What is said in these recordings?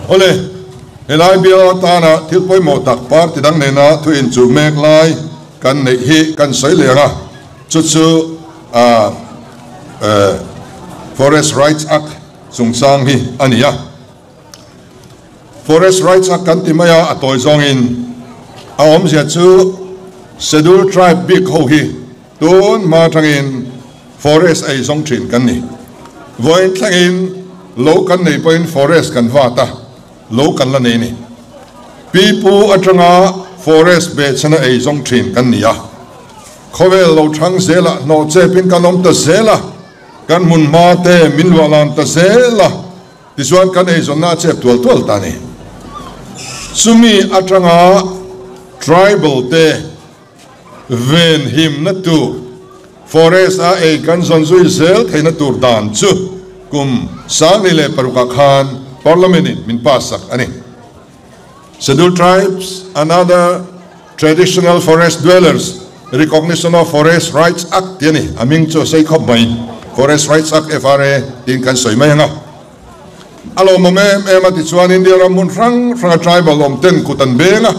Awle, helai bial atana thil pawimawh tak party dang nena thu inchuh mek lai kan neih hi kan sawi leh ang a, chu chu Forest Rights Act chungchang hi a ni a. Forest Rights Act kan ti mai a, a tawi zawngin a awmzia chu Scheduled Tribe bik ho hi Tun hma atangin forest ei zawng thin kan ni. Vawiin thlengin lo kan nei pawhin forest kan vat a, lo kan la nei ni. Pipu atanga forest behchhana ei zawng thin kan ni a. Khawvel lo thang zelah hnawh chepin kan awm ta zel a, kan hmun hma te min luah lan ta zel a, tichuan kan eizawnna a chep tual tual ta ni. Chumi atanga tribal te Ven himna tur, Forest a ei kan zawn zui zel theihna tur dan chu kum 2006 ah khan Parliament in min pass sak a ni. Scheduled Tribes and Other Traditional Forest Dwellers Recognition of Forest Rights Act tih a ni. A hming chu a sei khawp mai. Forest Rights Act, FRA, tiin kan sawi mai ang a. A lawmawm em em a tichuan India ram hmun hrang hranga tribal awm ten kut an beng a.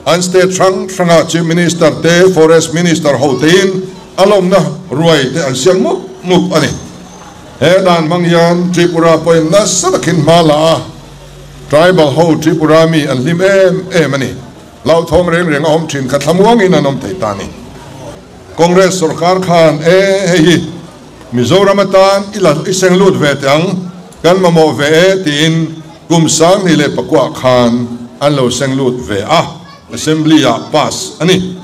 An state hrang hranga Chief Minister te, Forest Minister ho tein a lawmna ruai te an siam mup mup a ni. He dan hmang hian Tripura pawhin nasa takin hma la a, tribal ho Tripura mi an hlim em em a ni. Hlauthawng reng reng a awm thin kha thlamuangin an awm thei ta a ni. Congress sorkar khan e hei hi Mizoram atan i la i seng lut ve teh ang, kan mamawh ve e tiin kum 2009 khan an lo seng lut ve a, Assembly ah pass a ni.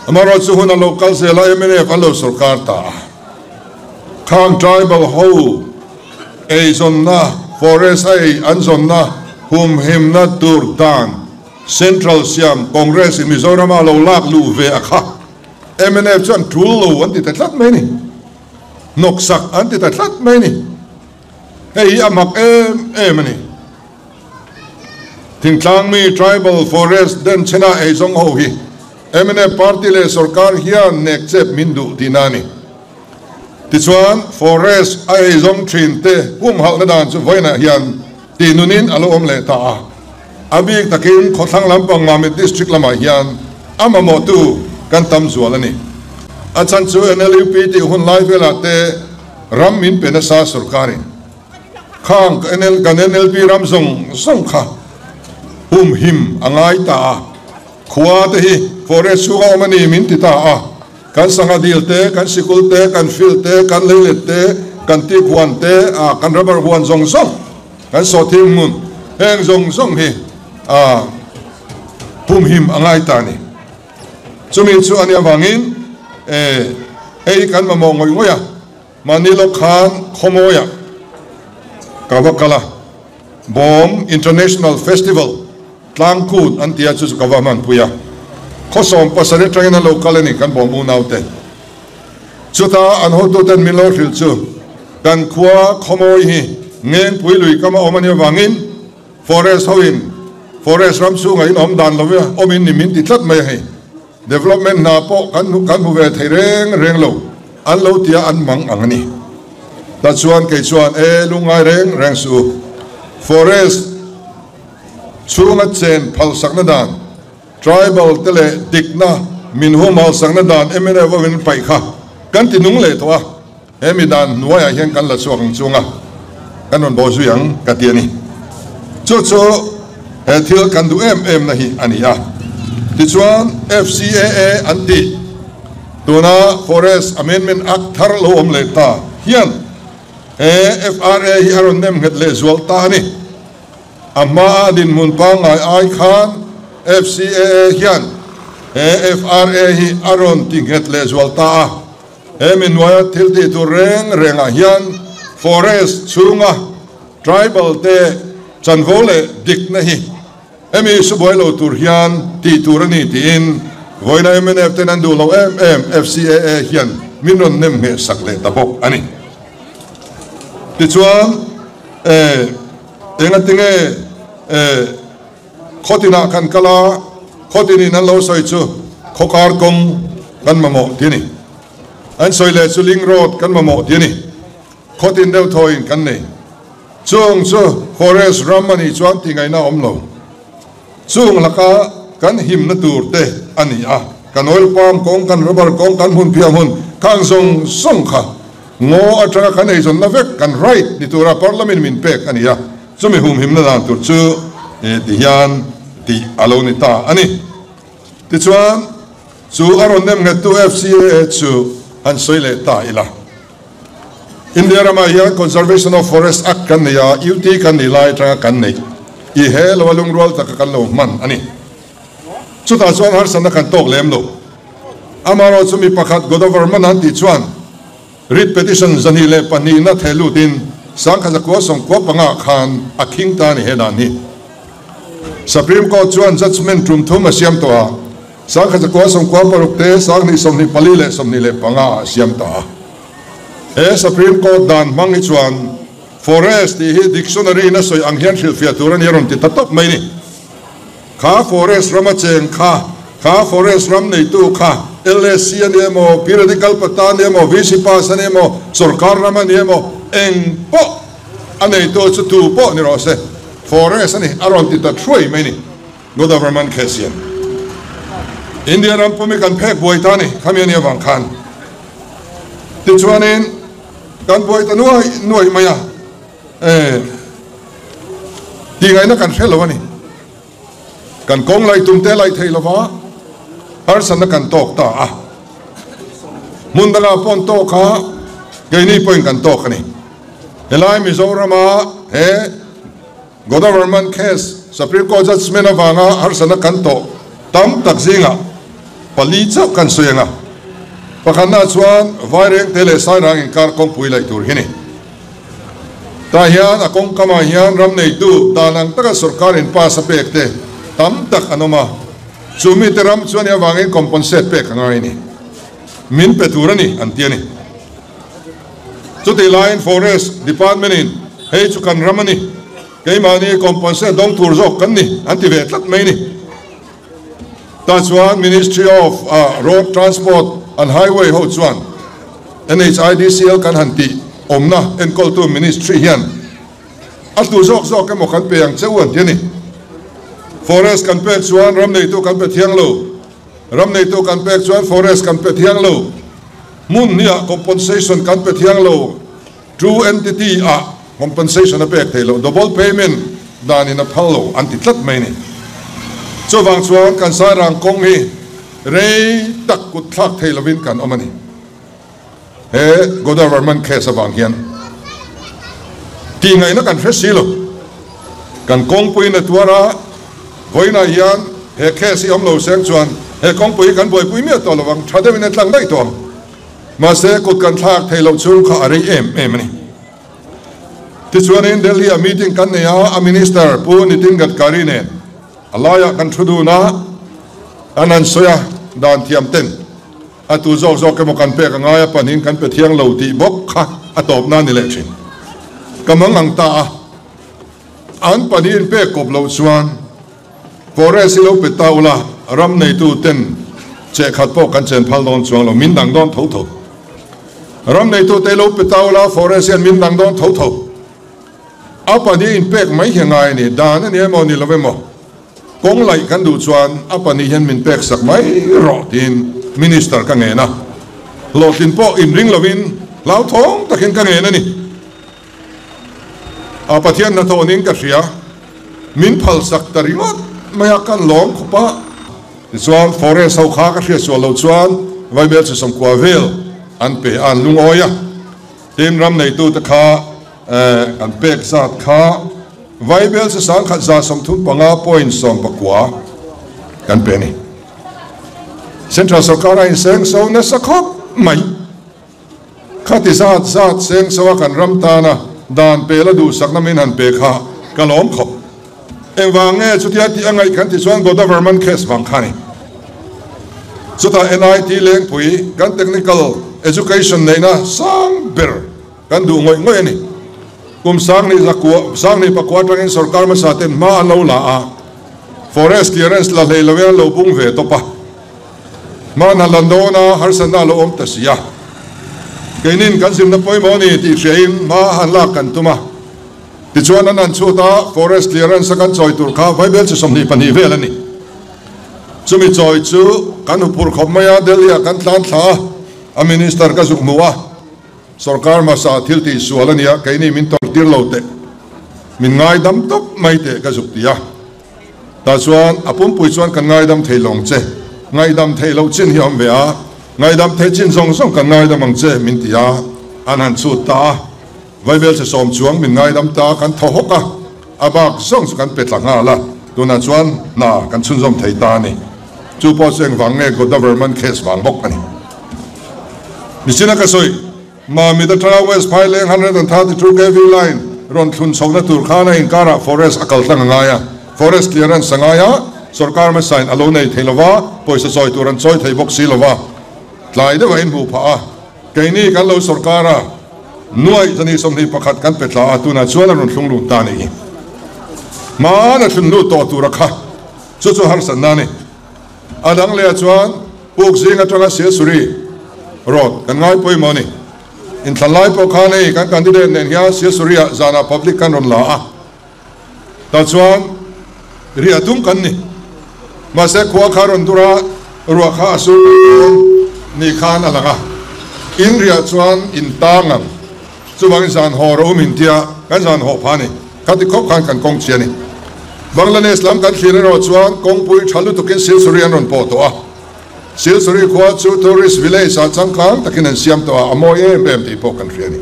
Amaherawhchu hun a lo kal zel a, mnf an lo sorkar ta a, khang tribal ho eizawnna, forest a ei an zawnna humhimna tur dan Central siam Congress in Mizoram a lo lak luh ve a kha. Mnf chuan tul lo an ti ta tlat mai a ni. Hnawksak an ti ta tlat mai a ni. Hei hi a mak em em a ni. Thingtlang mi tribal forest denchhena eizawng ho hi mnf party leh sorkar hian nek chep min duh tihna a ni. Tichuan forest a eizawng thin te humhalhna dan chu vawiinah hian tihnunin a lo awm leh ta a. A bik takin khawthlang lampang Mamit District lamah hian a mamawhtu kan tam zual a ni. A chhan chu NLUP tih hun lai velah te ram min pe nasa sorkarin khang kan NLP ram zawng zawng kha humhim a ngai ta a, khua te hi forest chhunga awm a ni min ti ta a, kan sangha dil te, kan sikul te, kan field te, kan leilet te, kan tik huan te, kan rubber huan zawng zawng Kan sawhthing hmun heng zawng zawng hi a pumhim a ngai ta a ni. Chumi chu a nih avangin e hei kan mamawh ngawih ngawih a, mahni lawk khan khawmawiah ka va kal a, Bawm International Festival tlangkut an tia chu chu ka va hmanpui a, khawsawm pasarih atangin an lo kal a ni kan bawm unaute. Chuta an hotuten min lo hrilh chu kan khua khawmawi hi Ngengpui lui kam a awm a nih avangin forest hoin forest ram chhungah in awm dan lo awmin ni min ti tlat mai a hei. Development hna pawh kan kan hmu ve thei reng reng lo an lo tia an mang ang a ni. Ta chuan kei chuan e lungngai reng reng suh u. Forest chhunga chen phalsakna dan Tribal te leh dikna min huamhal sakna dan mnf ho in paih kha kan ti nung leh tawh a, he mi dan hnuaiah hian kan la chhuak ang chunga kan rawn baw zui ang ka ti a ni. Chu chu he thil kan duh em em na hi a ni a. Tichuan FCAA an tih tuna Forest Amendment Act thar lo awm leh ta hian he FRA hi a rawn nem nghet leh zual ta a ni. A hmaa dinhmun pangngai ai khan FCAA hian he FRA hi a rawn ti nghet leh zual ta a. He mi hnuaia thil tih tur reng rengah hian forest chhunga tribal te chanvo leh dikna hi hemi subuai lo tur hian tih tur a ni tiin vawiina mnf ten an duh lo em em FCAA hian min rawn nem ngheh sak leh ta bawk a ni. Tichuan eh. Engatinge eh khawtinah kan kal a, khawtinin an lo sawi chu khawkar kawng kan mamawh ti a ni. An sawi leh chu link road kan mamawh ti a ni. Khawtin deuh thawiin kan nei. Chung chu forest ram a nih chuan tingaihna a awm lo. Chung laka kan himna tur te a ni a, kan oil palm kawng, kan rubber kawng, kan hmunphiah hmun khang zawng zawng kha ngaw atanga kan eizawnna vek kan right ni tura Parliament min pek a ni a, chumi humhimna dan tur chu ti hian tih a lo ni ta a ni. Tichuan, chu a rawn nem nghettu FCAA chu han sawi leh ta ila. India ramah hian Conservation of Forest Act kan nei a, UT kan nih lai atanga kan neih i he lo a lungrual taka kan lo hman a ni. Chutah chuan harsatna kan tawk lem lo. Amaherawh chu mi pakhat Godavarman an tih chuan writ petition 202 na theh lutin 1995 khan a khing ta a ni he dan hi. Supreme Court chuan judgement tum thum a siam tawh a, 1996 te, 2024 leh 25 ah a siam ta a. He Supreme Court dan hmang hi chuan Forest tih hi dictionary in a sawi ang hian hrilhfiah tur a ni a rawn ti ta tawp mai ni. Kha Forest rama cheng kha, kha Forest ram neitu kha LSC a ni emaw, Periodical Patta a ni emaw, VC Pass a ni emaw, Sorkar ram a ni emaw, eng pawh a neitu chu tu pawh ni rawh se, Forest a ni a rawn ti ta thuai mai ni. Godavarman case hian India ram pum hi kan phek buai ta a ni, khami a nih avang khan. Tichuanin kan buai ta nuai nuai mai a, eh, tihngaihna kan hre lo a ni. Kan kawng laih tum te laih theih lova harsatna kan tawk ta a. Hmun dangah pawh an tawk a, keini pawhin kan tawk a ni. Helai Mizorama he Godavarman case Supreme Court judgement avanga harsatna kan tawh tam tak zingah pali chauh kan sawi ang a. Pakhatnaah chuan Vairengte leh Sairang inkar kawngpui laih tur hi ni. Tah hian a kawngkamah hian ram neitu dan ang taka sorkar in pass a pek te tam tak an awm a, chu mite ram chuan i avangin compensate pek a ngai a ni. Min pe tur a ni an ti a ni. Chutih laiin Forest Department in hei chu kan ram a ni, keimahni compensate dawng tur zawk kan ni an ti ve tlat mai a ni. Tah chuan Ministry of Road Transport and Highway ho chuan NHIDCL kan han tih awmna enkawltu Ministry hian a tu zawk zawk emaw kan pe ang che u an ti a ni. Forest kan pek chuan ram neitu kan pe thiang lo. Ram neitu kan pek chuan forest kan pe thiang lo, hmun hniah compensation kan pe thiang lo, true entity ah compensation a pek theih loh, double payment dan in a phal lo an ti tlat mai a ni. Chuvang chuan kan Sairang kawng hi rei tak kut thlak thei lovin kan awm a ni. He Godavarman case avang hian tihngaihna kan hre si lo. Kan kawngpuiin a tuar a, vawiinah hian he case hi awm lo seng chuan he kawngpui hi kan buaipui miah tawh lovang, tha deuhin a tlang daih tawh ang. Mahse, kut kan thlak thei loh chhung kha a rei em em a ni. Tichuanin Delhi-ah meeting kan nei a, a Minister Pu Nitin Gadkari nen a laiah kan thu dun a, an han sawi a, dan thiam ten. A tu zawk zawk emaw kan pek a ngai a, pahnihin kan pe thiang lo tih bawk kha a tawpna a ni leh thin. Ka mang ang ta a, an pahnihin pek kawp loh chuan forest hi lo pe ta ula, ram neitu ten chehkhat pawh kan chen phal dawn chuang lo, min dang dawn tho tho. Ram neitu te lo pe ta ula, forest hian min dang dawn tho tho. A pahnihin pek mai hi a ngai a ni, dan a ni emaw ni lo emaw. Kawng laih kan duh chuan a pahnih hian min pek sak mai rawh tiin Minister ka ngen a, hlawhtlin pawh inring lovin hlauthawng takin ka ngen a ni. A Pathian hnathawhnin ka hria, min phal sak ta ringawt mai a, kan lawm khawp a. Tichuan Forest ho kha ka hriat sual loh chuan Vaibel chi sawmkua vel an pe a, an lungawi a. Tin, ram neitute kha an pek zat kha Vaibel chu 1135.19 kan pe a ni. Central sorkar a inseng so nasa khawp mai. Khati zat zat seng so a kan ram tana dan pela duhsakna min han pe kha ka lawm khawp. Engvang nge chutia tih a ngaih kan ti chuan Godavarman case vang kha a ni. Chutah NIT Lengpui kan technical education neihna sang ber kan duh ngawih ngawih a ni. Kum sangni zakua sangni pakua atangin sorkar hmasa ten hma an lo la a, forest clearance la hlei lo in an lo bung ve tawp a. Hmanah la dawn a, harsatna a lo awm ta si a. Keinin kan zirna pawimawh a ni tih hriain hma han lak kan tum a. Tichuan an han chhut a, forest clearance a kan chawi tur kha vaibel chi 22 vel a ni. Chumi chawi chu kan huphurh khawp mai a, Delhi ah kan tlan thla a, a minister ka zuk hmu a, sorkar hmasa thil tih sual a nia, keini min tawrh tir lo teh, min ngaidam tawp mai teh ka zuk ti a. Tah chuan a pumpui chuan kan ngaidam thei lawng che, ngaihdam theih loh chin hi a awm ve a, ngaihdam theih chin zawng zawng kan ngaidam ang che min ti a, an han chhut ta a. Vaibel che sawm chuang min ngaidam ta kan thaw hawk a, a bak zawng chu kan pe tla nghal a, tunah chuan hna kan chhunzawm thei ta a ni. Chu pawh chu engvang nge Godaverman case vang bawk a ni. Nichina ka sawi, Mamit atanga West Phaileng 132 kv line rawn thlun chhohna tur khan a inkarah forest a kal tlang a ngai a, forest clearance a ngai a, sorkar hmasain a lo nei thei lova, pawisa chawi tur an chawi thei bawk si lova, tlai deuh a inhmuh phah a. Keini kan lo sorkar a, nuaih zani 21 kan pe tla a, tunah chuan a rawn thlung lut ta a ni. Hmaan a thlun lut tawh tura kha chu chu harsatna a ni. A dang leh ah chuan puk zing atanga Silsuri road kan ngai pawimawh a ni. Inthlan lai pawh khan hei kan candidate nen hian Silsuri ah zanah public kan rawn la a, tah chuan riah tum kan ni. Mahse khua kha rawn dur a, ruah kha a sur mai dawn ni khan a lang a, in riah chuan in tang ang. Chuvangin zan haw rawh u min tia kan zan haw pha a ni. Khati khawp khan kan kawng chi a ni. Bangladesh lam kan thlir erawh chuan kawngpui tha lutukin Silsuri an rawn pawh tawh a. Silsuri khua chu tourist village ah changkang takin an siam tawh a, a mawi em em tih pawh kan hria a ni.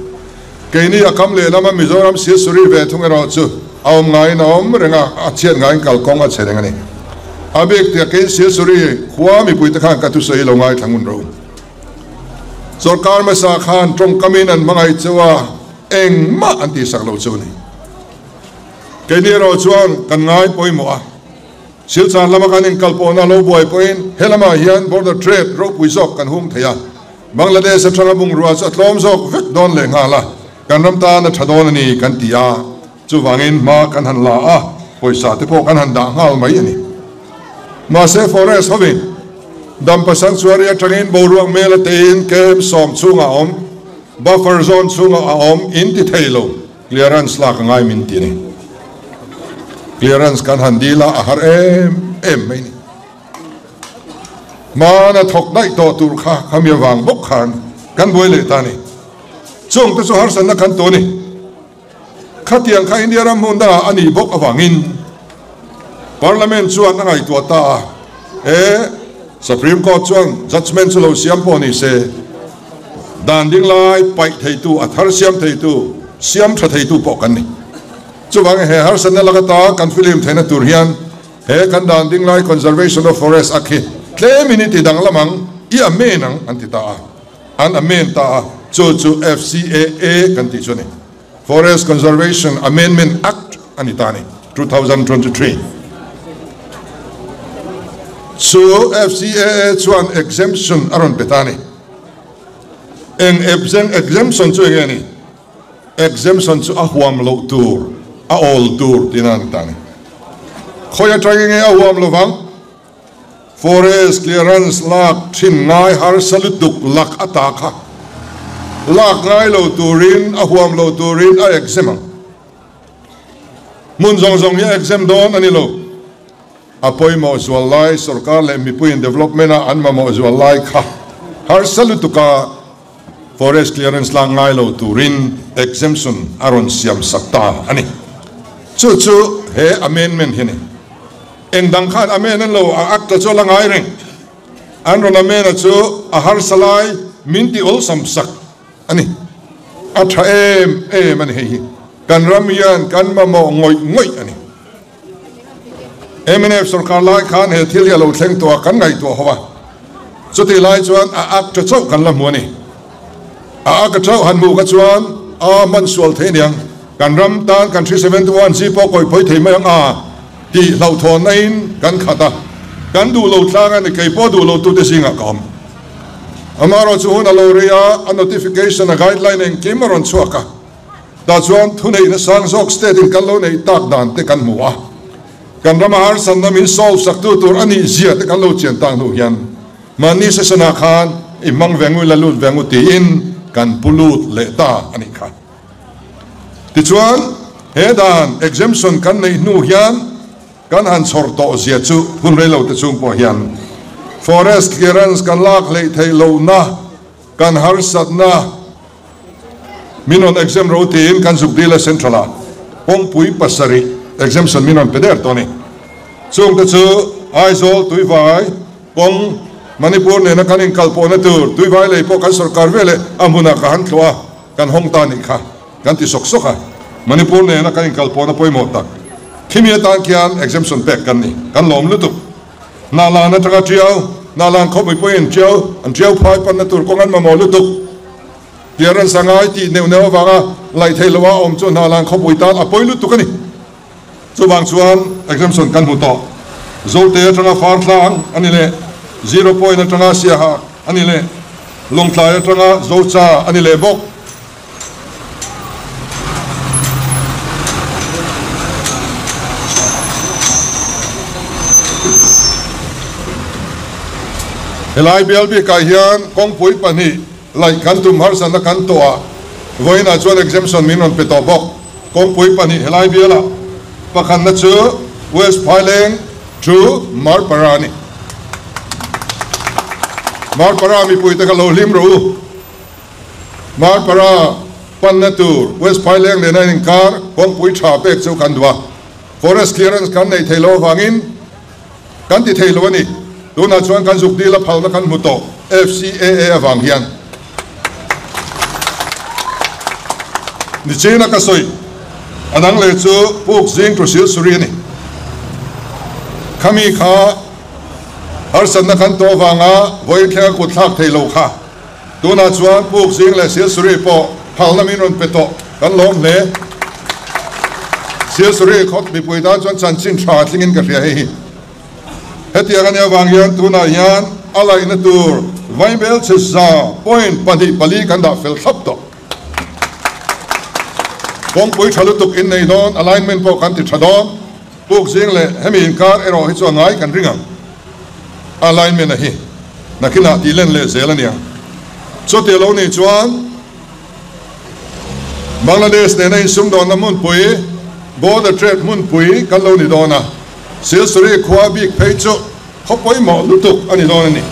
Keini a kam lehlama Mizoram Silsuri ve thung erawh chu a awm ngaiin a awm reng a, a chhiat ngaiin kalkawng a chhe reng a ni. A bik tiakin Silsuri khua mipuite khan ka thusawi lo ngaithla ngun rawh u. Sorkar hmasa khan tawngkamin an hmangaih cheu a, engmah an tihsak lo chu a ni. Keini erawh chuan kan ngai pawimawh a, Silchar lama kan inkal pawhna lo buai pawhin he lamah hian border trade ropui zawk kan hung thei a, Bangladesh atanga bungrua chu a tlawm zawk vek dawn leh nghal a, kan ram tan a tha dawn a ni kan ti a, chuvangin hma kan han la a, pawisa te pawh kan han dah nghal mai a ni. Mahse forest hovin Dampa Sanctuary atangin boruak mel a teiin camp sawm chhungah a awm, buffer zone chhungah a awm in ti thei lo, clearance lak a ngai min ti a ni. Clearance kan han dil a, a har em em mai a ni. Hmana thawk daih tawh tur kha khami avang bawk khan kan buai leh ta a ni. Chung te chu harsatna kan tu a ni. Khatiang kha India ram hmun dangah a nih bawk avangin Parliament chuan a ngaihtuah ta a, he Supreme Court chuan judgement chu lo siam pawh ni se, dan ding lai paih theitu, a thar siam theitu, siam tha theitu pawh kan ni. Chuvangin he harsatna lak ata kan filim theihna tur hian he kan dan ding lai Conservation of Forest Act hi tlemin i ti danglam ang, i amen ang an ti ta a. An amend ta a, chu chu FCAA kan tih chu a ni. Forest Conservation Amendment Act a ni ta a ni, 2023. Chu FCAA chuan exemption a rawn pe ta a ni. Eng exemption chu eng nge a ni? Exemption chu a huam loh tur, a awl tur tihna a ni ta a ni. Khawi atangin nge a huam lovang? Forest clearance lak thin ngai harsa lutuk lak a ta kha lak ngai lo turin a huam lo turin a exempt ang. Hmun zawng zawng hi a exempt dawn a ni lo. A pawimawh zual lai sorkar leh mipuiin development a an mamawh zual lai kha harsa lutuka forest clearance lak ngai lo turin exemption a rawn siam sak ta a ni. Chu chu he amendment hi a ni. Eng dang khan amen an lo a ak ta chu a la ngai reng. An rawn amen a chu a harsa lai min ti awlsam sak a ni. A tha em em a ni hei hi. Kan ram hian kan mamawh ngawih ngawih a ni. Mnf sorkar lai khan he thil hi a lo thleng tawh a, kan ngaihtuah ho a. Chutih lai chuan a ak ta chauh kan la hmu a ni. A ak a chauh han hmuh kha chuan a hman sual thei aniang. Kan ram tan kan 371 G pawh kawi phawi thei mai ang a tih hlauhthawnna in kan khat a, kan duh lo tlang a ni, kei pawh duh lo tute zingah ka awm. Amaherawh chu hun a lo rei a, a notification a guideline engkim a rawn chhuak a, tah chuan thuneihna sang zawk state in kan lo neih tak dan te kan hmu a, kan rama harsatna min solve sak tu tur a nih zia te kan lo chian tak hnu hian mahni session ah khan i hmang ve ngu i la lut ve ngu tiin kan pu lut leh ta a nih kha. Tichuan. He dan exemption kan neih hnu hian kan han chhawr tawh zia chu hun rei lo te chung pawh hian forest clearance kan lak hleih theih lohna kan harsatna min rawn exempt ro tiin kan zuk dil a Central ah kawngpui pasarih exemption min rawn pe der tawh a ni. Chungte chu Aizawl Tuivai kawng Manipur nena kan inkalpawhna tur Tuivai lei pawh kan sorkar veleh a hmunah ka han tluah a, kan hawng ta nih kha kan ti sawk sawk a, Manipur nena kan inkalpawhna pawimawh tak khimi atan khian exemption pek kan ni, kan lawm lutuk. Hnahlan atanga Tiau, Hnahlan khawpui pawhin Tiau, an Tiau phai panna tur kawng an mamawh lutuk. Clearance a ngai tih neuh neuh avanga laih theih loha awm chu Hnahlan khawpui tan a pawi lutuk a ni. Chuvang chuan exemption kan hmu tawh. Zote atanga Fartlang a ni leh, Zero Point atanga Siaha a ni leh, Lawngtlai atanga Zocha a ni leh bawk. Helai bial bikah hian kawngpui pahnih laih kan tum harsatna kan tawh a, vawiinah chuan exemption min rawn pe tawh bawk. Kawngpui pahnih helai biala pakhatna chu West Phaileng to Marpara a ni. Marpara mipuite kha lo hlim rawh u. Marpara panna tur West Phaileng nena inkar kawngpui tha pek chu kan duh a, Forest clearance kan neih theih loh avangin kan ti thei lo a ni. Tunah chuan kan zuk dil a phalna kan hmu tawh FCAA avang hian. Nichina ka sawi a dang leh chu Puk Zing to Silsuri a ni. Khami kha harsatna kan tawh avanga vawiin thlenga kut thlak thei lo kha. Tunah chuan Puk Zing leh Silsuri pawh phalna min rawn pe tawh, kan lawm hle. Silsuri khawp mipui tan chuan chanchin tha thlingin ka hria hei hi. Hetiang a nih avang hian tunah hian a laihna tur Vaibel chhe za point pahnih pali kan dah fel thlap tawh. Kawngpui tha lutuk in nei dawn, alignment pawh kan ti tha dawn. Puk Zing leh hemi inkar erawh hi chu a ngai kan ring ang. Alignment a hi nakinah tih len leh zel a nia. Chuti a lo nih chuan Bangladesh nena insumdawnna hmunpui, border trade hmunpui kan lo ni dawn a. Silsuri khua bik phei chu khaw pawimawh lutuk a ni dawn a ni.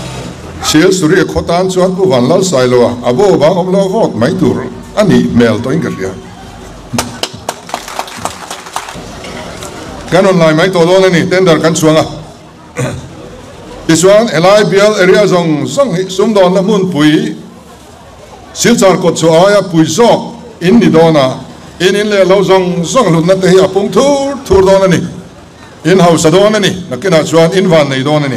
Silsuri khaw tan chuan Pu Vanlalsailoa a bo vang awm lo vote mai tur a nih hmel tawhin ka hria. Kan rawn lai mai tawh dawn a ni, tender kan chhuang a. Tichuan helai bial area zawng zawng hi sumdawnna hmunpui Silchar kawt chu aia pui zawk in ni dawn a, in in leh lo zawng zawng hlutna te hi a pung thur thur dawn a ni. In hausa dawn a ni, nakinah chuan in van nei dawn a ni.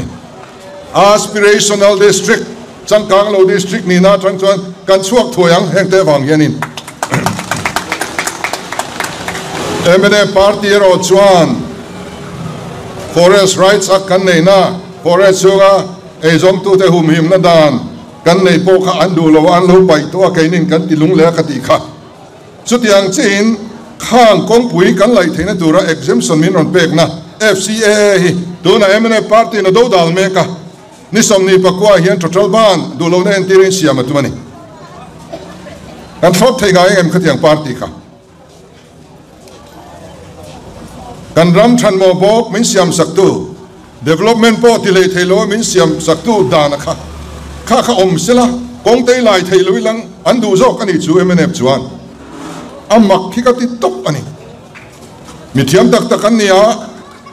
Aspirational District, changkang lo district nihna atang chuan kan chhuak thuai ang heng te avang hianin. Mnf party erawh chuan Forest Rights Act kan neihna, forest chhunga eizawngtute humhimna dan kan neih pawh kha an duh lo a, an lo paih tawh a, keinin kan ti lung leh a ka tih kha. Chutiang chiin khang kawngpui kan laih theihna tura exemption min rawn pekna FCAA hi tunah mnf party in a do dal mek a, ni sawmhnih pakua hian total ban duh lohna entirin siam a tum a ni. Kan thlawp thei ngai em khatiang party kha? Kan ram thanmawh bawk min siam saktu, development pawh ti hlei thei lo a min siam saktu dan a kha kha kha awm sela, kawng tei lai thei lo ilang an duh zawk a nih chu mnf chuan a mak khi ka ti tawp a ni. Mi thiam tak tak an ni a,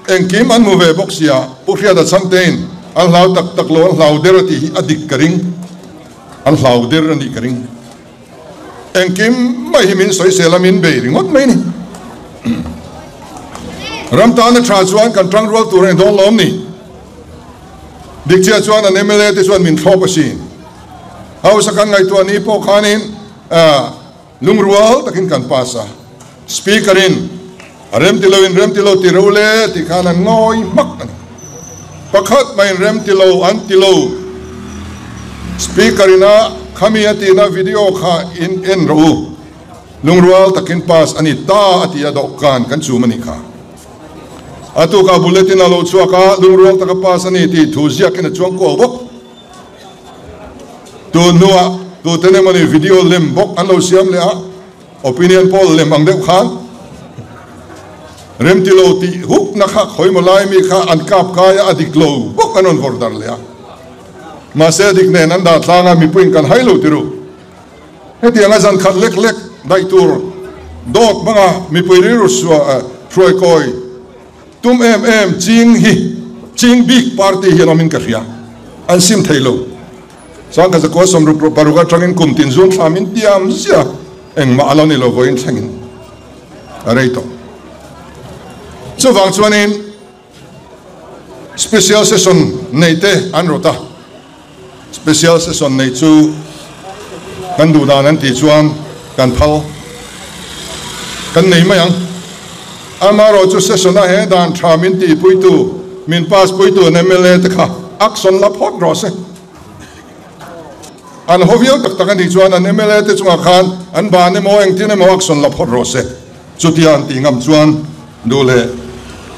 engkim an hmu ve bawk sia, Pu Hriata Chhangtein an hlau tak tak lo an hlau der a tih hi a dik ka ring, an hlau der a nih ka ring. Engkim mai hi min sawisel a, min bei ringawt mai ni. Ram tana tha chuan kan tang rual tur a ni dawn lawm ni. Dik chiah chuan an mla te chuan min thlawp asin. House a kan ngaihtuah ni pawh khanin lungrual takin kan pass a. Speaker in a rem ti lo in rem ti lo ti reuh le tih khan an ngawi hmak a ni. Pakhat mah in rem ti lo an ti lo. Speaker in a khami a tihna video kha in en rawh u. Lungrual takin pass a ni ta a ti a dawhkan kan chum a nih kha. A tukah bulletin a lo chhuak a, lungrual taka pass a ni tih thu ziakin a chuang kuau bawk. Tun hnuah tuten emawni video lem bawk an lo siam leh a. Opinion poll lem ang deuh khan. Remti lo tih hukna kha khawimaw lai mi kha an kap kai a, a dik lo bawk an rawn vawrh darh leh a. Mahse a dik nen an dah tlang a, mipuiin kan hai lo ti ru. Hetianga zan khat lek lek daih tur dawt hmanga mipui rilru hruai kawi tum em em ching hi ching bik party hi an awmin ka hria. An sim thei lo. Sangkhat zakua 66 atangin kum tin zun thla min tiam zia engmah a lo ni lo vawiin thlengin a rei tawh. Chuvang chuanin Special Session nei te an rawt a, Special Session nei chu kan duh dan an tih chuan kan phal kan nei mai ang. Amaherawhchu Session a he dan tha min tihpuitu, min pass puitu an mla te kha action la phawt rawh se. An haw viau tak tak a nih chuan an mla te chungah khan an ban emaw engtin emaw action la phawt rawh se. Chutia an tih ngam chuan duh leh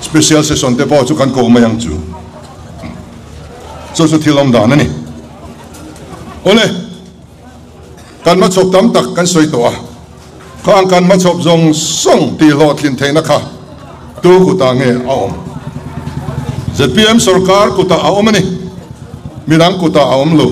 Special Session te pawh chu kan ko mai ang chu. Chu chu thil awm dan a ni. Awle, kan hmachhawp tam tak kan sawi tawh a, khang kan hmachhawp zawng zawng tih hlawhtlin theihna kha tu kutah nge a awm? Zpm sorkar kutah a awm a ni, midang kutah a awm lo.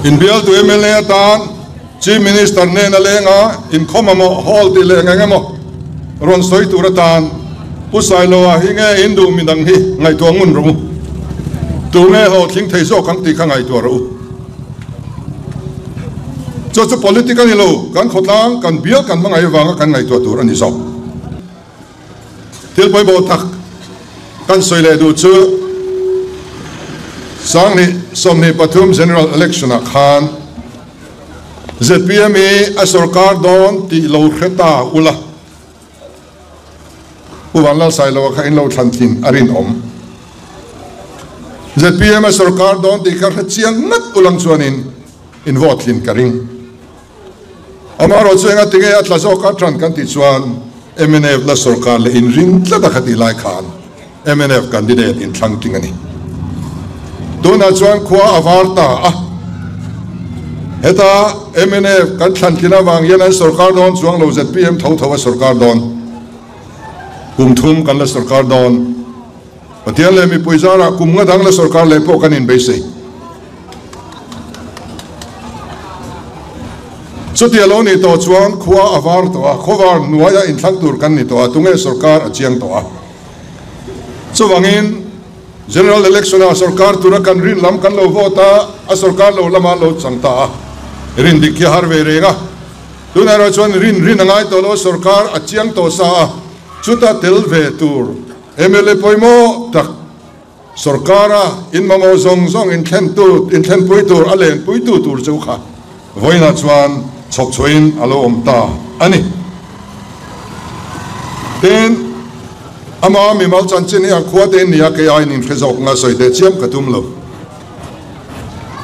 Inbialtu mla atan Chief Minister nena lenga inkhawm emaw hall tih leh eng emaw rawn sawi tur atan Pu Sailoa hi nge in duh midang hi ngaihtuah ngun rawh u. Tu nge hlawhtling thei zawk ang tih kha ngaihtuah rawh u. Chu chu politic a ni lo, kan khawtlang, kan bial kan hmangaih avanga kan ngaihtuah tur a ni zawk. Thil pawimawh tak kan sawi leh duh chu Sanghnih 23 General Election ah khan zpm hi a sorkar dawn tih lo hre ta ula, Pu Vanlalsailoa kha in lo thlan thin a rinawm. Zpm a sorkar dawn tih kha hre chiang ngat ulang chuanin in vote tlin ka ring. Amaherawh chu enga tinge a tla zawk a tan kan tih chuan mnf la sorkar leh inring tlat a kha tih lai khan mnf candidate inthlang tling a ni. Tunah chuan khua a var ta a, heta mnf kan thlan tlin avang hian an sorkar dawn chuang lo zpm tho tho a sorkar dawn. Kum thum kan la sorkar dawn. Pathian leh mipui zarah kum nga dang la sorkar leh pawh kan inbeisei. Chutia lo nih tawh chuan khua a var tawh a, khawvar hnuaia inthlang tur kan ni tawh a, tunge sorkar a chiang tawh a. Chuvangin General Election ah sorkar tura kan rin lam kan lo vote a, a sorkar lo lama lo chang ta a, rin dik hi a har ve reng a. Tunah erawh chuan rin rin a ngai tawh lo a, sorkar a chiang tawh sa a, chuta tel ve tur mla pawimawh tak, Sorkara in mamawh zawng zawng inthlentu, inthlenpui tur a lenpuitu tur chu kha vawiinah chuan chhawk chhuahin a lo awm ta a ni. Tin, ama mimal chanchin hi a khua te in nia kei aiin inhre zawk nga sawi teh chiam ka tum lo.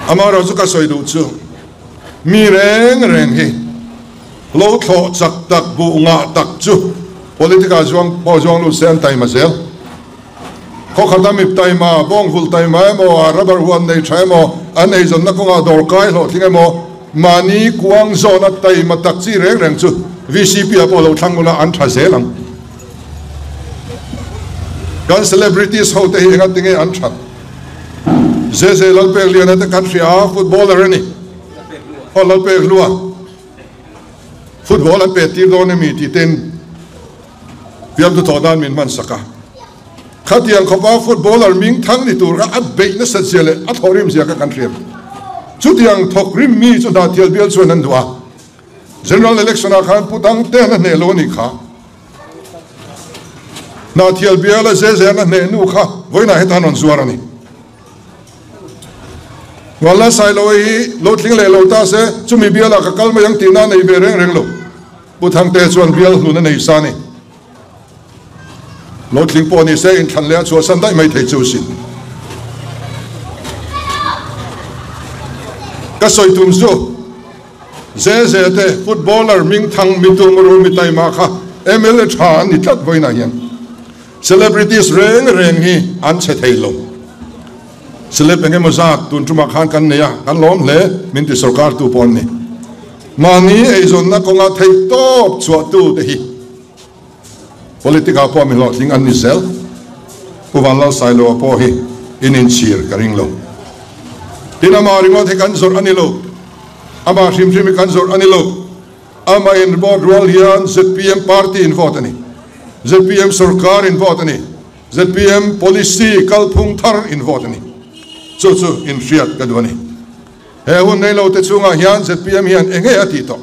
Amaherawh chu ka sawi duh chu mi reng reng hi lo thlawh chak tak buh ngah tak chu politic-ah zuang pawh zuang lut se an taima zel. Khawkhat a mip taima, bawngvulh taima emaw, a rubber huan nei tha emaw, an eizawnna kawngah dawr kai hlawhtling emaw, mahni kuang zawna taima tak chi reng reng chu VCP ah pawh lo thlang ula an tha zel ang. Kan celebrities ho te hi enga tinge an that? Zeze Lalpekliana te kan hria a, footballer a ni. Aw Lalpekhlua. Football an pet tir dawn emi tih ten Fiamthu thawh nan min hman sak a. Khatiang khawpa footballer ming thang ni tur kha a beih nasat zia leh a thawhrim zia kha kan hriat. Chutiang thawk rim mi chu Hnathial bial chuan an duh a. General Election ah khan Pu Dangtean a hneh lo a nih kha. Hnathial biala Zezean a hneh nu kha vawiinah hetan rawn zuar a ni. Vanlal Sailoa hi lo tling leh lo ta se chumi bialah ka kal mai ang tihna a nei ve reng reng lo. Pu Thangte chuan bial hlun a nei sa ni. Lo tling pawh ni se inthlan leh a chhuahsan daih mai thei chu sin. Ka sawi tum chu Zeze te footballer Mingthang Mitumru Mitaima kha mla tha an ni tlat vawiinah hian celebrities reng reng hi an chhe thei lo. Celeb engemaw zat tun tumah khan kan nei a, kan lawm hle min ti sorkar tu pawh an ni. Mahni eizawnna kawnga theihtawp chhuahtute hi Politic-ah pawh mi hlawhtling an ni zel. Pu Vanlalsailoa pawh hi in inchhir ka ring lo. Tin, amah ringawt hi kan zawrh a ni lo. Amah hrim hrim hi kan zawrh a ni lo. Amah in vote rual hian zpm party in vote a ni. Zpm sorkar in vote a ni. Zpm policy kalphung thar in vote a ni. Chu chu inhriat ka duh a ni. He hun nei lo te chungah hian zpm hian eng nge a tih tawh?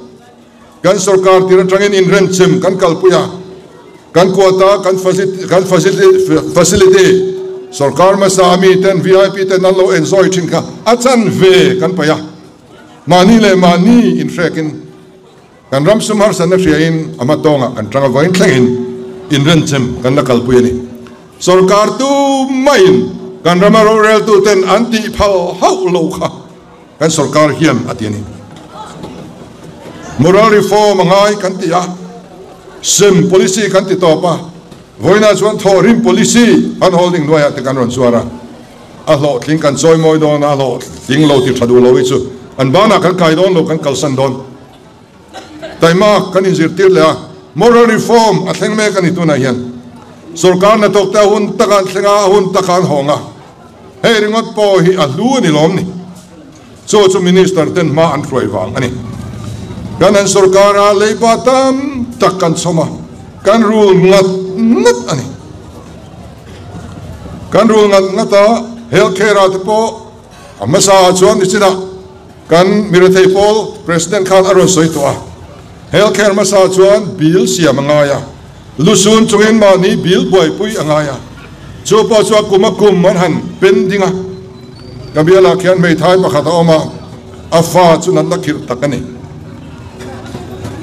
Kan sorkar tir atangin inrenchem kan kalpui a, kan quota, kan kan facility sorkar hmasa ami ten vip ten an lo enzawi thin kha a chanve kan paih a, mahni leh mahni inhrekin kan ram sum harsatna hriain a hmatawngah kan tang avangin thlengin inrenchem kan la kalpui a ni. Sorkar tummahin kan rama roreltuten an tih phal hauh lo kha. Kan sorkar hian a ti a ni. Moral reform a ngai kan ti a, sem policy kan ti tawp a, vawiinah chuan thawhrim policy han holding hnuaiah te kan rawn zuar a, a hlawhtling kan chawi mawi dawn a, a hlawhtling lo ti tha duh lo hi chu an banah kan kai dawn lo, kan kalsan dawn. Taimak kan inzirtir leh a, moral reform a thleng mek a ni tunah hian. Sorkar hnathawk te a hun takah an thleng a, a hun takah an hawng a. Hei ringawt pawh hi a hlu a ni lawm ni? Chu chu Minister ten hma an hruai vang a ni. Kan han sorkar a, leiba tam tak kan chhawm a, kan rul ngat ngat a ni. Kan rul ngat ngat a, health care ah te pawh a hmasa ah chuan nichinah kan mirethei pawl President khan a rawn sawi tawh a, health care hmasa ah chuan bill siam a ngai a, Lusun chungin mahni bil buaipui a ngai a, chu pawh chu a kum a kum an han pen ding a. Ka bialah khian hmeithai pakhat a awm a, a fa chu natna khirh tak a ni.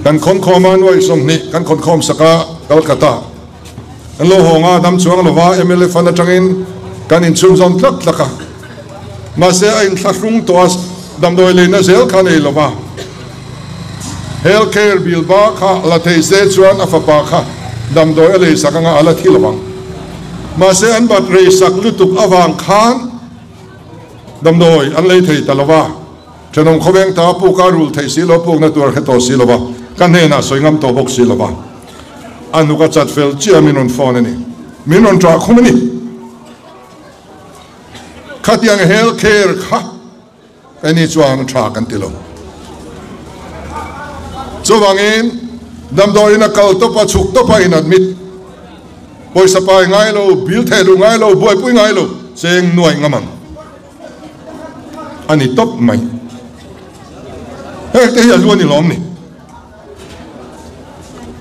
Kan khawnkhawm a, nuaih 20 kan khawnkhawm sak a, Calcutta kan lo hawng a, dam chuang lova mla fund atangin kan inchhunzawm tlak tlak a. Mahse a inthlahrung tawh a, damdawi leina zel kha nei lova. Health care bill ba kha la thei se chuan a fapa kha damdawi a lei sak anga a la thi lo ang. Mahse an bat rei sak lutuk avang khan damdawi an lei thei ta lo va, thenawm khawveng ta puk a rul thei si lo, pukna tur a hre tawh si lo va, ka hnenah sawi ngam tawh bawk si lo va. A hnuk a chat fel chiah a min rawn phone a ni. Min rawn ṭah khum a ni. Khatiang health care kha Keini chuan tha kan ti lo. Chuvangin damdawiin a kal tawp a, chhuk tawp a in admit. Pawisa pai ngai lo, bill theh luh ngai lo, buaipui ngai lo, cheng nuaih ngam ang. A ni tawp mai. Heng te hi a lu a ni lawm ni.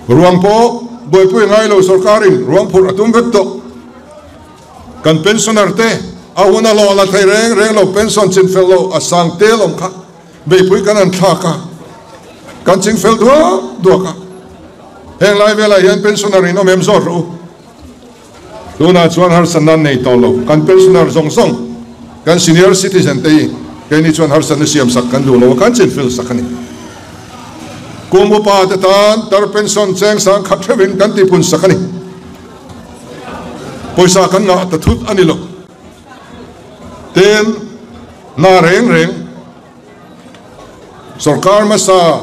Ruang pawh buaipui ngai lo sorkarin ruang phurh a tum vek tawh. Kan pensioner te a hun a hlawh la thei reng reng lo, pension chin fel lo a sang tel awm kha beipui kan han thlak a, kan ching fel duak duak a. Heng lai velah hian pensioner in awm em zawt rawh u. Tunah chuan harsatna an nei tawh lo, kan pensioner zawng zawng, kan senior citizen te hi keini chuan harsatna siam sak kan duh lo a, kan chin fel sak a ni. Kum upa te tan tar pension cheng sang khat theuhin kan tihpun sak a ni. Pawisa kan ngah ta thut a ni lo. Tin, hna reng reng sorkar hmasa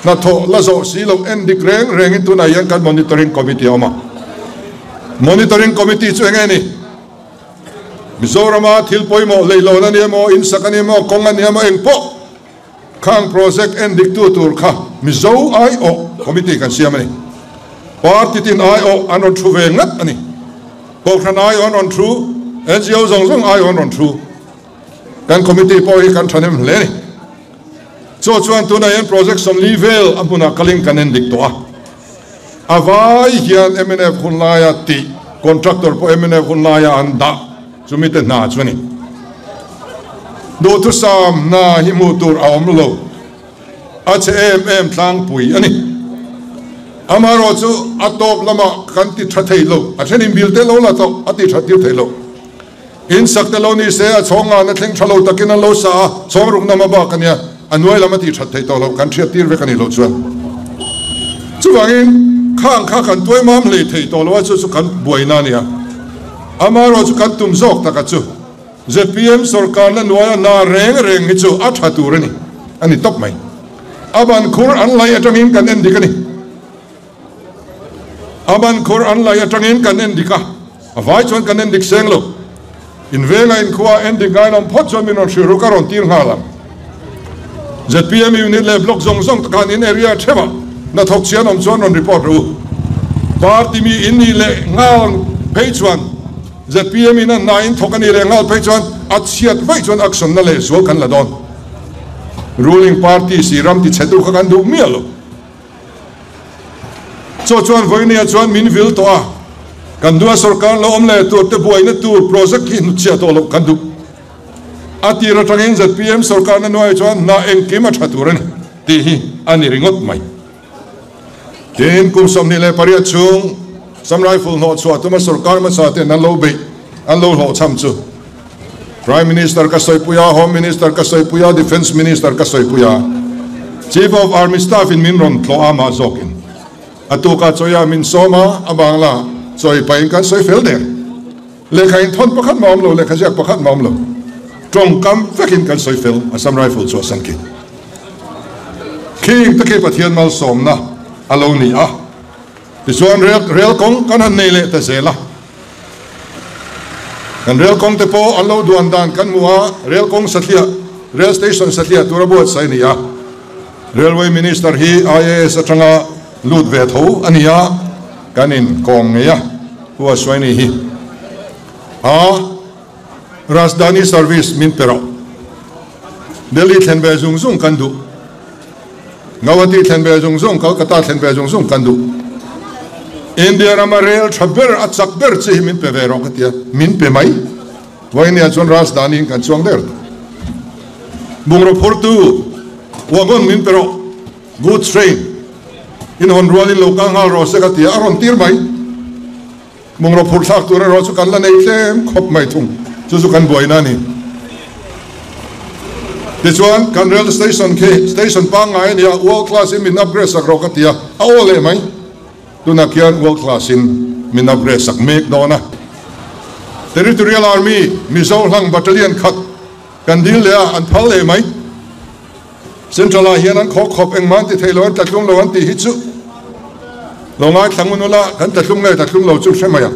hnathawh la zawh si lo en dik reng rengin tunah hian kan monitoring committee a awm a. Monitoring committee chu eng nge ni? Mizorama thil pawimawh leihlawn a ni emaw, insak a ni emaw, kawng a ni emaw engpawh Khang project en diktu tur kha Mizo aiawh committee kan siam a ni. Party tin aiawh an rawn thu ve ngat a ni. Kohhran aiawh an rawn thu, NGO zawng zawng aiawh an rawn thu. Kan committee pawh hi kan thahnem hle a ni. Chu chuan tunah hian project 40 vel a hmunah kalin kan en dik tawh a. A vai hian mnf hun laia tih, contractor pawh mnf hun laia an dah chumi te hna chu a ni. Duhthusam hna hi hmuh tur a awm lo, a che em em tlangpui a ni. Amaherawh chu a tawp lamah kan ti tha thei lo, a thenin bil te lo la tawh a ti that tir thei lo. In sak te lo ni se a chhawng ngana thleng tha lo takin an lo sa a, chhawng ruk nama bak a nia, a nuai lam a ti that thei tawh lo, kan hriat tir vek a ni loh chuan. Chuvangin khang kha kan tuai mam hlei thei tawh lo a, chu chu kan buaina a nia. Amaherawh chu kan tum zawk taka chu zpm sorkarna nuaia na reng reng hi chu a tha tur a ni, a ni tawp mai. A ban khur an lai atangin kan en dik a ni. A ban khur an lai atangin kan en dik a, a vai chuan kan en dik seng lo. In venga in khua en dik ngai lawm phawt chuan min rawn hrilh ru ka rawn tir nghal ang. Zpm unit leh block zawng zawng te khan in area theuhah hnathawk chian awm chuan rawn report rawh u. Party mi in nih leh nghal phei chuan zpm in a hna in thawk a nih leh nghal phei chuan a chhiat vaih chuan action na leh zual kan la dawn. Ruling party si ram ti chhetu kha kan duh miah lo. Chaw chuan vawinia chuan min vil tawh a, kan duha sorkar lo awm leh tur te buaina tur project hi hnutchhiah tawh loh kan duh. A tir atangin zpm sorkarna nuai chuan hna engkim a tha tur a ni tih hi a ni ringawt mai. Tin, kum 28 chhung Assam Rifle hnawhchhuah tuma sorkar hmasa ten an lo beih, an lo hlawhchham chu Prime Minister ka sawipui a, Home Minister ka sawipui a, Defence Minister ka sawipui a, Chief of Army Staff in min rawn tlawh a mah zawkin a tukah chawiah min sawm a, a bangla chawi pahin kan sawi fel der. Lehkha in thawn pakhat mah awm lo, lehkha ziak pakhat mah awm lo, tawngkam vekin kan sawi fel Assam Rifle chu a san khi. Khing te khi Pathian malsawmna a lo ni a, tichuan rel rel kawng kan han nei leh ta zel a. Kan rel kawng te pawh an lo duan dan kan hmu a, rel kawng satliah, rel station satliah tura buatsaih a ni a. Railway Minister hi IAS atanga lut ve tho a ni a, kan inkawm ngei a, Pu Ashwini hi a Rajdhani service min pe rawh. Delhi thlen ve zung zung kan duh. Gauhati thlen ve zung zung, Kolkata thlen ve zung zung kan duh. India rama rel tha ber, a chak ber chi hi min pe ve rawh ka ti a, min pe mai. Vawinia chuan Rajdhani in kan chuang der tawh. Bungraw phurtu wagon min pe rawh, goods train in hawn rualin lo kal nghal rawh se ka ti a, a rawn tir mai. Bungraw phur thlak tur erawh chu kan la nei tlem khawp mai thung, chu chu kan buaina a ni. Tichuan, kan rail station khi station pangngai a ni a, world class in min upgrade sak rawh ka ti a, a aw leh mai. Tunah khian world class in min upgrade sak mek dawn a. Territorial Army Mizo hlang battalion khat kan dil leh a, an phal leh mai. Central ah hian an khawk khawp engmah an ti thei lo, an tlatlum lo an tih hi chu lo ngaithla ngun ula, kan tlatlum nge tlatlum lo chu hre mai ang.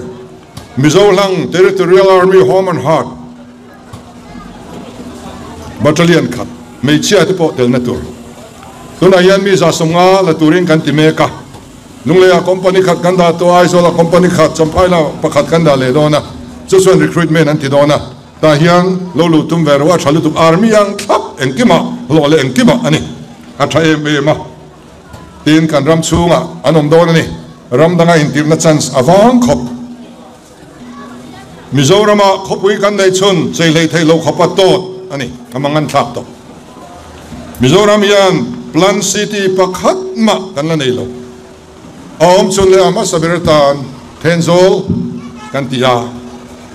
Mizo hlang Territorial Army Home and Heart Battalion khat hmeichhia te pawh telna tur. Tunah hian mi 150 la turin kan ti mek a, Lungleiah company khat kan dah tawh a, Aizawlah company khat, Champhailah pakhat kan dah leh dawn a, chu chuan recruitment an ti dawn a. Tah hian lo luh tum ve rawh a tha lutuk army ang thlap engkimah hlawh leh engkimah a ni a tha em em a tin kan ram chhungah an awm dawn a ni ram danga intirhna chance a vang khawp Mizorama khawpui kan neih chhun chei hlei theih loh khawpa tawt a ni a mangan thlak tawh Mizoram hian plan city pakhat mah kan la nei lo. A awm chhun leh a hmasa ber atan Thenzawl kan ti a.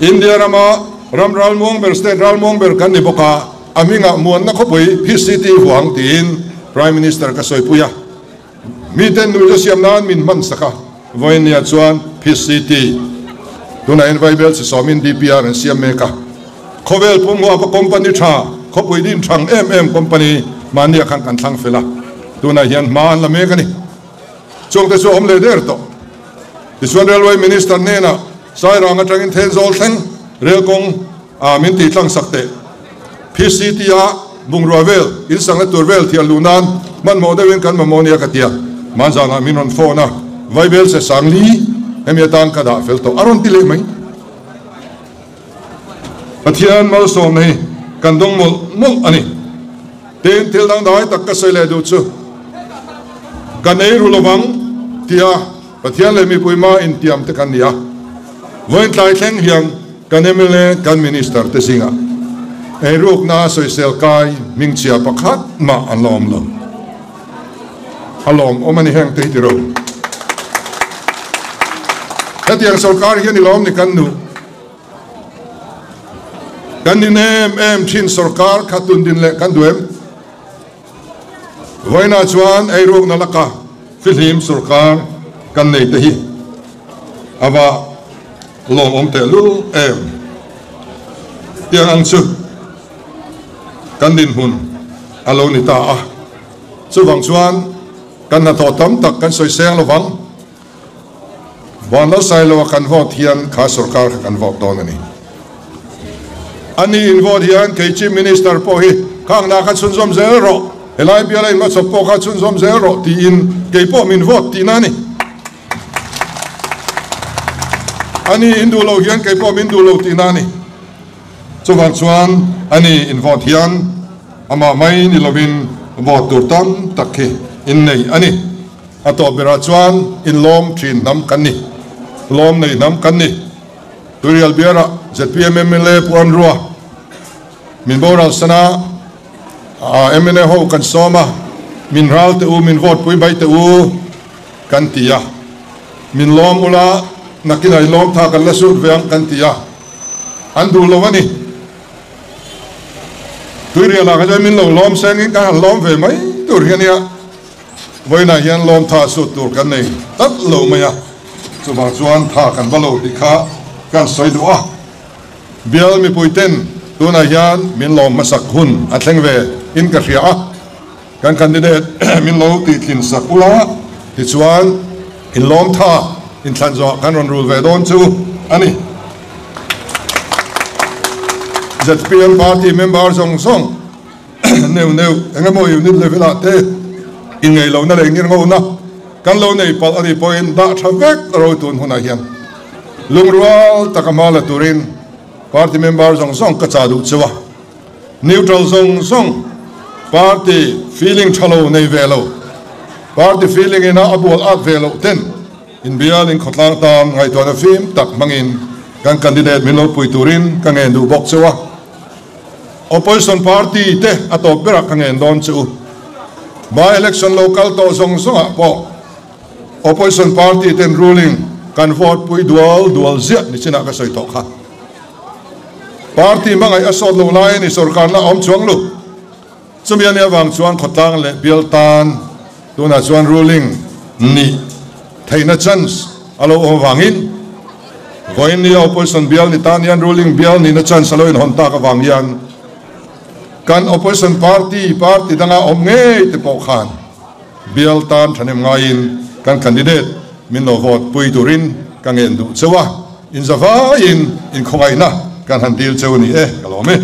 India rama ram ralmuang ber, state ralmuang ber kan ni bawk a, a hmingah Muanna khawpui, Peace City huang tiin Prime Minister ka sawipui a. Miten nuihza siam nan min hman sak a, vawiinniah chuan Peace City tunah hian Vaibel chi sawmin DPR an siam mek a. Khawvel pum huapa company tha, khawpui din thang em em company mahniah khan kan thlang fel a, tunah hian hma an la mek a ni. Chungte chu a awm leh der tawh. Tichuan Railway Minister hnenah Sairang atangin Thenzawl thleng rel kawng ah min tih tlang sak teh. PCT a bungrua vel, in sangna tur vel thian luh nan hmanhmawh deuhin kan mamawh nia ka tia. Hmanzanah min rawn phone a, Vaibel se Sangli hemi atan ka dah fel tawh a rawn ti leh mai. Pathian malsawmna hi kan dawng mawlh mawlh a ni. Tin, thil dangdai tak ka sawi leh duh chu, Kan ei ru lovang tia Pathian leh mipui hma intiam te kan ni a. Vawiin tlai thleng hian kan mla, kan Minister te zingah eirukna sawisel kai hmingchhia pakhat mah an la awm lo. A lawmawm a ni heng te hi tiro. Hetiang sorkar hian i lawm ni kan nuh. Kan din em em thin sorkar kha tun din leh kan duh em? Vawiinah chuan eirukna laka fihlim sorkar kan nei te hi a va lawmawm tehlul em? Tiang ang chu kan dinhmun a lo ni ta a. Chuvang chuan kan hnathawh tam tak kan sawi seng lovang. Vanlalsailoa kan vote hian kha sorkar kha kan vote dawn a ni. Ani in vote hian kei Chief Minister pawh hi khang na kha chhunzawm zel rawh, helai biala in hmachhawp pawh kha chhunzawm zel rawh tiin kei pawh min vote tihna a ni. Ani in duh lo hian kei pawh min duh lo tihna a ni. Chuvang chuan ani in vote hian amah mai ni lovin vote tur tam tak hi in nei a ni. A tawp berah chuan inlawm thin hnam kan ni. Lawm nei hnam kan ni. Tuirial biarah zpm mla Pu Anrua min boral sana mla ho kan sawm a, min ral teh u, min vote pui mai teh u kan ti a. Min lawm ula, nakinah i lawm tha kan la sut ve ang kan ti a. An duh lo a ni. Tuirialah kha chuan min lo lawm sengin kan han lawm ve mai tur hi a nia. Vawiinah hian lawm tha sut tur kan nei tlat lo mai a, chuvang chuan tha kan va lo tih kha kan sawi duh a. Bial mipuiten tunah hian min lawm hmasak hun a thleng ve in ka hria a, kan candidate min lo tihtlin sak ula tichuan in lawm tha inthlan zawhah kan rawn rul ve dawn chu a ni. Zpm party member zawng zawng Neuh neuh, eng emaw unit level ah te inngeih lohna leh ngirngona kan lo nei palh a nih pawhin dah tha vek ro tun hunah hian lungrual taka hma la turin party member zawng zawng ka chah duh cheu a. Neutral zawng zawng party feeling tha lo nei ve lo, party feeling ina a bual at ve loh ten inbial in khawtlang tan ngaihtuahna fim tak hmangin kan candidate min lo pui turin ka ngen duh bawk cheu a. Opposition party te a tawp berah ka ngen dawn che u. By election lo kal tawh zawng zawngah pawh opposition party ten ruling kan vote pui dual dual ziah ni chinah ka sawi tawh kha. Party hmangaih a sawt lo lai a ni sorkarna a awm chuang lo. Chumi a nih avang chuan khawtlang leh bial tan tunah chuan ruling nih theihna chance a lo awm avangin vawiin nia opposition bial ni tan hian ruling bial nihna chance a lo inhawn tak avang hian kan opposition party party danga awm ngei te pawh khan bial tan thahnem ngaiin kan candidate min lo vote pui turin ka ngen duh cheu a, inzavaiin inkhawngaihna kan han dil cheu a ni e, ka lawm e.